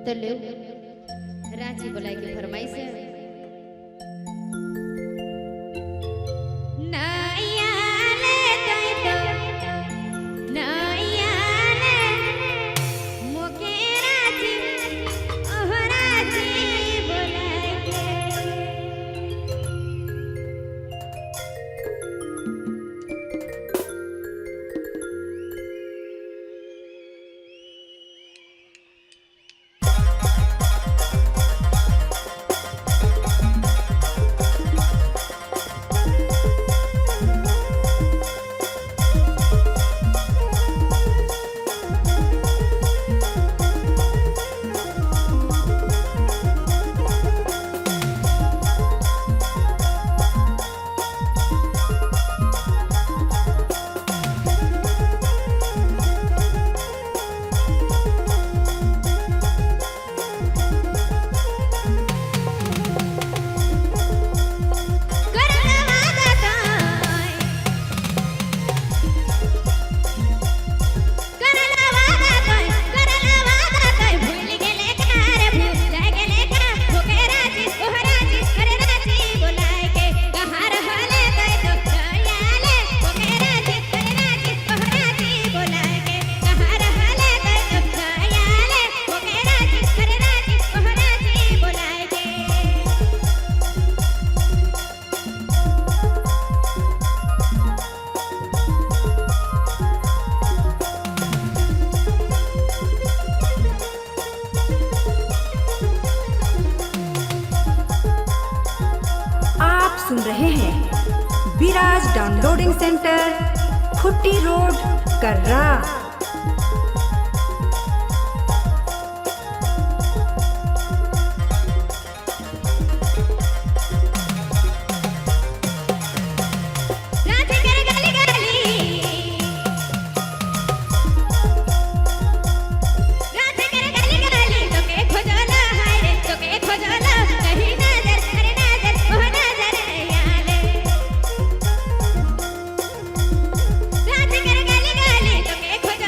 तो ले रांची बुलाए के फरमाइश है। नैया ले तई तो नैया ले मोके रांची ओह रांची बुलाए के। करला वादा तोय, करला वादा तोय, करला वादा तोय, भूल गेले का रे भूल गेले का मोके रांची ओह रांची अरे रांची बोलाए के। कहाँ रहले तोय तो दयाले मोके रांची अरे रांची ओह रांची बोलाए के। कहाँ रहले तोय तो दयाले मोके रांची अरे रांची ओह रांची बोलाए के। आप सुन रहे हैं Viraj downloading centre, Khutti road, Karra. Ranchi कर गली गली, रांची कर गली गली, तोके खोजला हाय रे तोके खोजला, कहीं नजर अरे नजर ओह नजर आले। रांची कर गली गली, तोके खोजला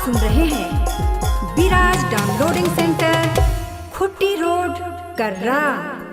सुन रहे हैं Viraj downloading centre, Khutti road, Karra.